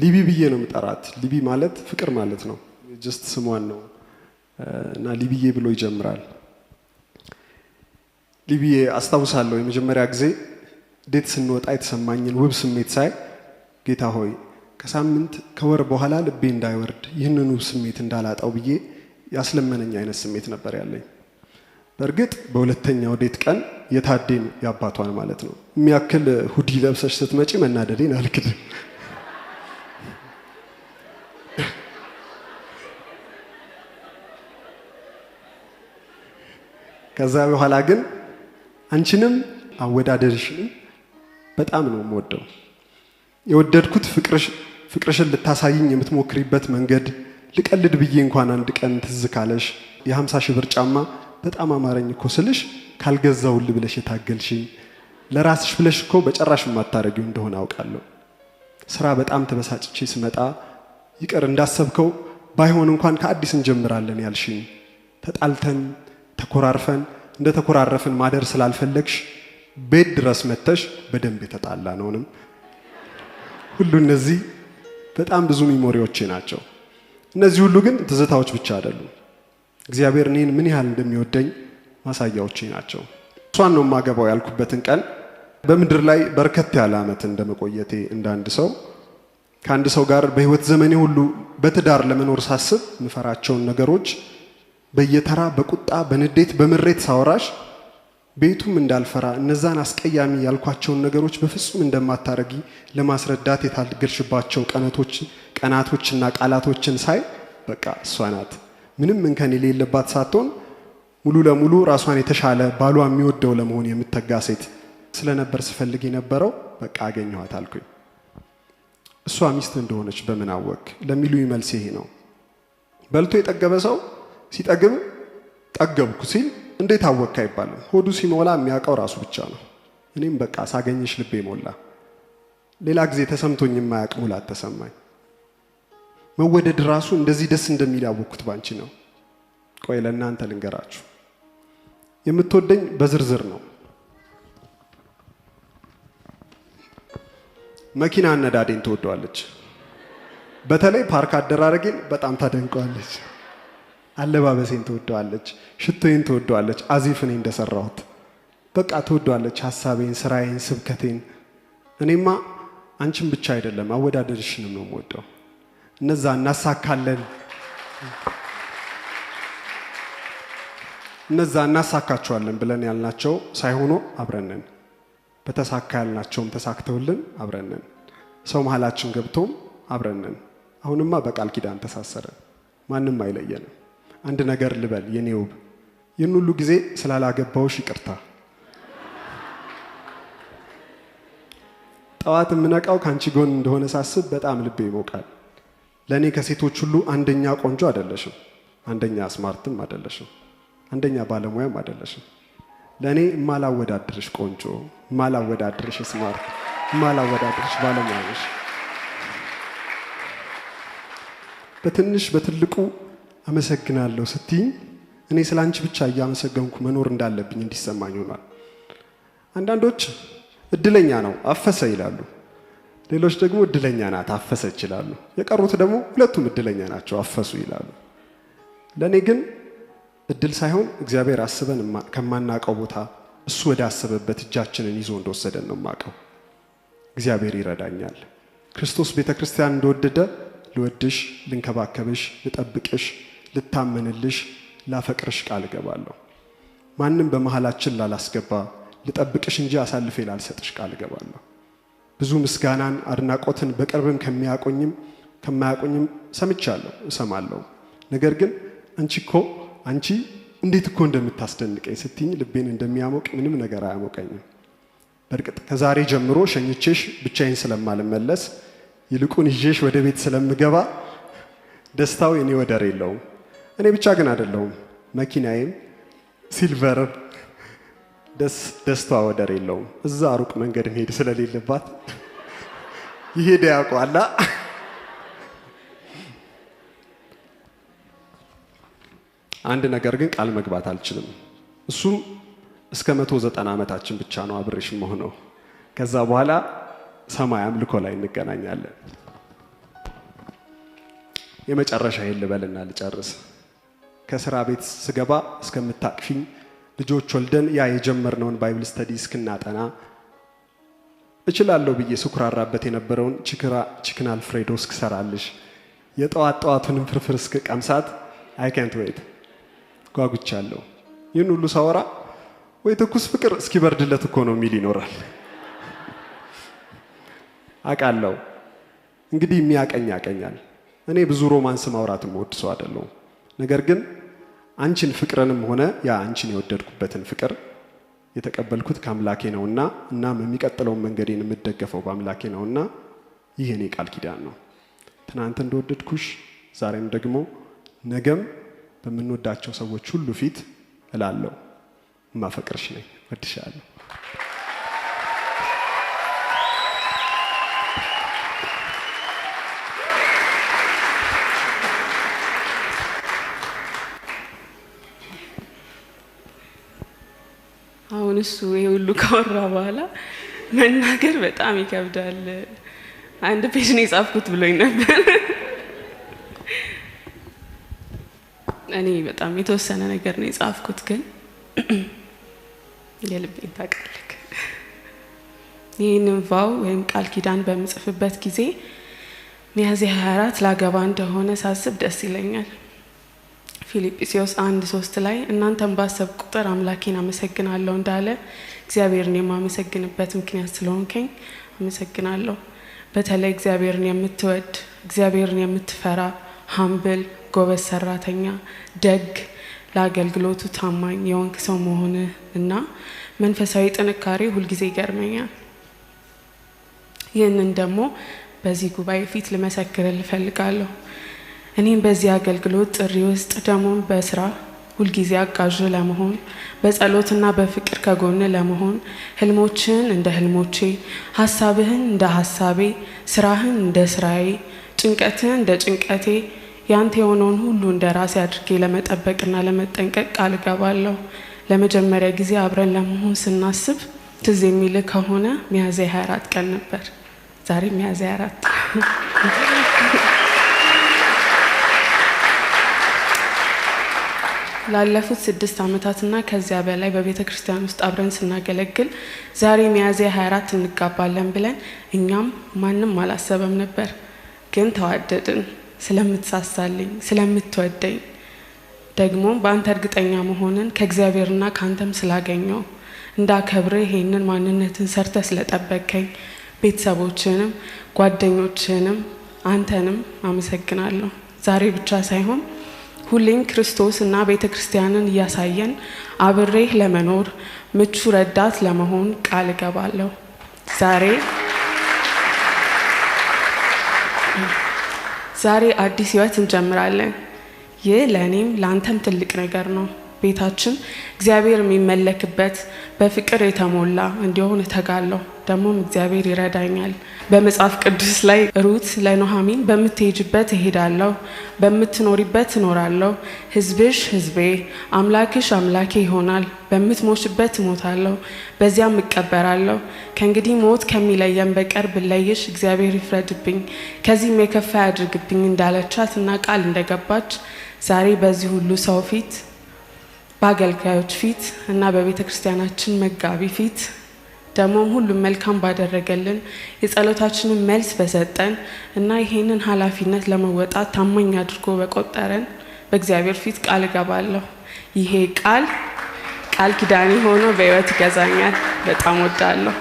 ሊቢ ብዬ ነው የምጠራት። ሊቢ ማለት ፍቅር ማለት ነው። Just ስሟን ነው እና ሊቢዬ ብሎ ይጀምራል። ሊቢዬ፣ አስታውሳለሁ የመጀመሪያ ጊዜ date ስንወጣ የተሰማኝን ውብ ስሜት ሳይ ጌታ ሆይ፣ ከሳምንት ከወር በኋላ ልቤ እንዳይወርድ፣ ይህንን ውብ ስሜት እንዳላጣው ብዬ ያስለመነኝ አይነት ስሜት ነበር ያለኝ። በእርግጥ በሁለተኛው date ቀን የታዴን የአባቷን ማለት ነው የሚያክል hoodie ለብሰሽ ስትመጪ መናደዴን አልክድም። ከዛ በኋላ ግን አንቺንም አወዳደርሽንም በጣም ነው የምወደው። የወደድኩት ፍቅርሽን ልታሳይኝ የምትሞክሪበት መንገድ፣ ልቀልድ ብዬ እንኳን አንድ ቀን ትዝ ካለሽ የ50,000 ብር ጫማ በጣም አማረኝ እኮ ስልሽ ካልገዛውል ብለሽ የታገልሽኝ፣ ለራስሽ ብለሽ እኮ በጭራሽ የማታረጊው እንደሆነ አውቃለሁ። ስራ በጣም ተበሳጭቼ ስመጣ ይቅር፣ እንዳሰብከው ባይሆን እንኳን ከአዲስ እንጀምራለን ያልሽኝ፣ ተጣልተን ተኮራርፈን እንደ ተኮራረፍን ማደር ስላልፈለግሽ ቤት ድረስ መተሽ በደንብ የተጣላ ነውንም ሁሉ፣ እነዚህ በጣም ብዙ memory ዎቼ ናቸው። እነዚህ ሁሉ ግን ትዝታዎች ብቻ አይደሉም። እግዚአብሔር እኔን ምን ያህል እንደሚወደኝ ማሳያዎቼ ናቸው። እሷን ነው የማገባው ያልኩበትን ቀን በምድር ላይ በርከት ያለ ዓመት እንደመቆየቴ እንደ አንድ ሰው ከአንድ ሰው ጋር በህይወት ዘመኔ ሁሉ በትዳር ለመኖር ሳስብ ምፈራቸውን ነገሮች በየተራ በቁጣ፣ በንዴት፣ በምሬት ሳወራሽ ቤቱም እንዳልፈራ፣ እነዛን አስቀያሚ ያልኳቸውን ነገሮች በፍጹም እንደማታረጊ ለማስረዳት የታገልሽባቸው ቀናቶች ቀናቶችና ቃላቶችን ሳይ በቃ እሷ ናት፣ ምንም እንከን የሌለባት ሳትሆን ሙሉ ለሙሉ ራሷን የተሻለ ባሏ የሚወደው ለመሆን የምትተጋ ሴት ስለነበር ስፈልግ የነበረው፣ በቃ አገኘኋት አልኩኝ። እሷ ሚስት እንደሆነች በምን አወክ ለሚሉኝ መልስ ይሄ ነው። በልቶ የጠገበ ሰው ሲጠግብ ጠገብኩ ሲል እንዴት አወክ አይባልም። ሆዱ ሲሞላ የሚያውቀው ራሱ ብቻ ነው። እኔም በቃ ሳገኝሽ ልቤ ሞላ። ሌላ ጊዜ ተሰምቶኝ የማያውቅ ሙላት ተሰማኝ። መወደድ ራሱ እንደዚህ ደስ እንደሚል ያወቅኩት ባንቺ ነው። ቆይ ለእናንተ ልንገራችሁ። የምትወደኝ በዝርዝር ነው። መኪና አነዳዴን ትወደዋለች። በተለይ ፓርክ አደራረጌን በጣም ታደንቀዋለች። አለባበሴን ትወደዋለች። ሽቶዬን ትወደዋለች። As if እኔ እንደሰራሁት በቃ ትወደዋለች። ሀሳቤን፣ ስራዬን፣ ስብከቴን። እኔማ አንቺን ብቻ አይደለም አወዳደርሽንም ነው የምወደው። እነዛ እናሳካቸዋለን ብለን ያልናቸው ሳይሆኑ አብረንን፣ በተሳካ ያልናቸውም ተሳክተውልን አብረንን፣ ሰው መሀላችን ገብቶም አብረንን። አሁንማ በቃል ኪዳን ተሳሰረን፣ ማንም አይለየንም። አንድ ነገር ልበል የኔ ውብ፣ ይህን ሁሉ ጊዜ ስላላገባውሽ ይቅርታ። ጠዋት የምነቃው ከአንቺ ጎን እንደሆነ ሳስብ በጣም ልቤ ይሞቃል። ለእኔ ከሴቶች ሁሉ አንደኛ ቆንጆ አይደለሽም፣ አንደኛ smart ም አይደለሽም፣ አንደኛ ባለሙያም አይደለሽም። ለእኔ የማላወዳድርሽ ቆንጆ፣ የማላወዳድርሽ smart፣ የማላወዳድርሽ ባለሙያ ነሽ። በትንሽ በትልቁ አመሰግናለሁ ስትይኝ እኔ ስለ አንቺ ብቻ እያመሰገንኩ መኖር እንዳለብኝ እንዲሰማኝ ሆኗል። አንዳንዶች እድለኛ ነው አፈሰ ይላሉ። ሌሎች ደግሞ እድለኛ ናት አፈሰች ይላሉ። የቀሩት ደግሞ ሁለቱም እድለኛ ናቸው አፈሱ ይላሉ። ለእኔ ግን እድል ሳይሆን እግዚአብሔር አስበን ከማናውቀው ቦታ እሱ ወደ አሰበበት እጃችንን ይዞ እንደወሰደን ነው የማውቀው። እግዚአብሔር ይረዳኛል። ክርስቶስ ቤተ ክርስቲያን እንደወደደ ልወድሽ፣ ልንከባከብሽ፣ ልጠብቅሽ፣ ልታመንልሽ፣ ላፈቅርሽ ቃል እገባለሁ። ማንም በመሃላችን ላላስገባ፣ ልጠብቅሽ እንጂ አሳልፌ ላልሰጥሽ ቃል እገባለሁ። ብዙ ምስጋናን አድናቆትን በቅርብም ከሚያቆኝም ከማያቆኝም ሰምቻለሁ፣ እሰማለሁ። ነገር ግን አንቺ እኮ፣ አንቺ እንዴት እኮ እንደምታስደንቀኝ ስትኝ ልቤን እንደሚያሞቅ ምንም ነገር አያሞቀኝም። በእርግጥ ከዛሬ ጀምሮ ሸኝቼሽ ብቻዬን ስለማልመለስ፣ ይልቁን ይዤሽ ወደ ቤት ስለምገባ ደስታው የኔ ወደር የለውም። እኔ ብቻ ግን አይደለሁም፣ መኪናዬም ሲልቨር ደስታዋ ወደር የለውም። እዛ ሩቅ መንገድ መሄድ ስለሌለባት ይሄደ ያውቀዋላ። አንድ ነገር ግን ቃል መግባት አልችልም። እሱም እስከ 190 ዓመታችን ብቻ ነው አብሬሽ መሆነው። ከዛ በኋላ ሰማይ አምልኮ ላይ እንገናኛለን። የመጨረሻ ልበልና ልጨርስ። ከስራ ቤት ስገባ እስከምታቅፊኝ፣ ልጆች ወልደን ያ የጀመርነውን Bible study እስክናጠና፣ እችላለሁ ብዬ ስኩራራበት የነበረውን chicken alfredo እስክሰራልሽ፣ የጠዋት ጠዋቱንም ፍርፍር እስክቀምሳት አይ ካንት ዌይት፣ ጓጉቻለሁ። ይህን ሁሉ ሳወራ ወይ ትኩስ ፍቅር እስኪበርድለት እኮ ነው የሚል ይኖራል፣ አውቃለሁ። እንግዲህ የሚያቀኝ ያቀኛል። እኔ ብዙ romance ማውራት የምወድ ሰው አይደለሁም። ነገር ግን አንቺን ፍቅርንም ሆነ ያ አንቺን የወደድኩበትን ፍቅር የተቀበልኩት ከአምላኬ ነውና፣ እናም የሚቀጥለውን መንገዴን የምደገፈው በአምላኬ ነውና ይህ የኔ ቃል ኪዳን ነው። ትናንት እንደወደድኩሽ ዛሬም ደግሞ ነገም በምንወዳቸው ሰዎች ሁሉ ፊት እላለሁ፣ እማፈቅርሽ ነኝ፣ እወድሻለሁ። አሁን እሱ ይሄ ሁሉ ካወራ በኋላ መናገር በጣም ይከብዳል። አንድ page ነው የጻፍኩት ብሎኝ ነበር። እኔ በጣም የተወሰነ ነገር ነው የጻፍኩት፣ ግን የልቤን ታውቃለህ። ይህንን vow ወይም ቃል ኪዳን በምጽፍበት ጊዜ ሚያዝያ 24 ላገባ እንደሆነ ሳስብ ደስ ይለኛል። ፊልጵስዩስ 1:3 ላይ እናንተን ባሰብ ቁጥር አምላኬን አመሰግናለሁ እንዳለ እግዚአብሔርን የማመሰግንበት ምክንያት ስለሆንከኝ አመሰግናለሁ። በተለይ እግዚአብሔርን የምትወድ፣ እግዚአብሔርን የምትፈራ፣ humble፣ ጎበዝ ሰራተኛ፣ ደግ፣ ለአገልግሎቱ ታማኝ የሆንክ ሰው መሆንህ እና መንፈሳዊ ጥንካሬ ሁልጊዜ ይገርመኛል። ይህንን ደግሞ በዚህ ጉባኤ ፊት ልመሰክርልህ እፈልጋለሁ። እኔም በዚህ አገልግሎት ጥሪ ውስጥ ደግሞ በስራ ሁልጊዜ አጋዥ ለመሆን፣ በጸሎትና በፍቅር ከጎን ለመሆን፣ ህልሞችህን እንደ ህልሞቼ፣ ሀሳብህን እንደ ሀሳቤ፣ ስራህን እንደ ስራዬ፣ ጭንቀትህን እንደ ጭንቀቴ፣ ያንተ የሆነውን ሁሉ እንደ ራሴ አድርጌ ለመጠበቅና ለመጠንቀቅ ቃል እገባለሁ። ለመጀመሪያ ጊዜ አብረን ለመሆን ስናስብ ትዝ የሚልህ ከሆነ ሚያዝያ 24 ቀን ነበር። ዛሬ ሚያዝያ 24። ላለፉት 6 ዓመታትና ከዚያ በላይ በቤተ ክርስቲያን ውስጥ አብረን ስናገለግል ዛሬ ሚያዝያ 24 እንጋባለን ብለን እኛም ማንም አላሰበም ነበር። ግን ተዋደድን። ስለምትሳሳልኝ፣ ስለምትወደኝ፣ ደግሞ በአንተ እርግጠኛ መሆንን ከእግዚአብሔርና ከአንተም ስላገኘው፣ እንዳከብርህ ይሄንን ማንነትን ሰርተህ ስለጠበቅከኝ ቤተሰቦችንም ጓደኞችንም አንተንም አመሰግናለሁ። ዛሬ ብቻ ሳይሆን ሁሌም ክርስቶስ እና ቤተ ክርስቲያንን እያሳየን አብሬህ ለመኖር ምቹ ረዳት ለመሆን ቃል እገባለሁ። ዛሬ አዲስ ህይወት እንጀምራለን። ይህ ለእኔም ለአንተም ትልቅ ነገር ነው። ቤታችን እግዚአብሔር የሚመለክበት በፍቅር የተሞላ እንዲሆን እተጋለሁ። ደግሞም እግዚአብሔር ይረዳኛል። በመጽሐፍ ቅዱስ ላይ ሩት ለኑኃሚን በምትሄጅበት እሄዳለሁ፣ በምትኖሪበት እኖራለሁ፣ ህዝብሽ ህዝቤ፣ አምላክሽ አምላኬ ይሆናል፣ በምትሞችበት እሞታለሁ፣ በዚያም እቀበራለሁ። ከእንግዲህ ሞት ከሚለየን በቀር ብለይሽ እግዚአብሔር ይፍረድብኝ፣ ከዚህም የከፋ ያድርግብኝ እንዳለቻት እና ቃል እንደገባች ዛሬ በዚህ ሁሉ ሰው ፊት፣ በአገልጋዮች ፊት እና በቤተ ክርስቲያናችን መጋቢ ፊት፣ ደግሞም ሁሉም መልካም ባደረገልን፣ የጸሎታችንን መልስ በሰጠን እና ይሄንን ኃላፊነት ለመወጣት ታማኝ አድርጎ በቆጠረን በእግዚአብሔር ፊት ቃል እገባለሁ። ይሄ ቃል ቃል ኪዳኔ ሆኖ በህይወት ይገዛኛል። በጣም ወዳለሁ።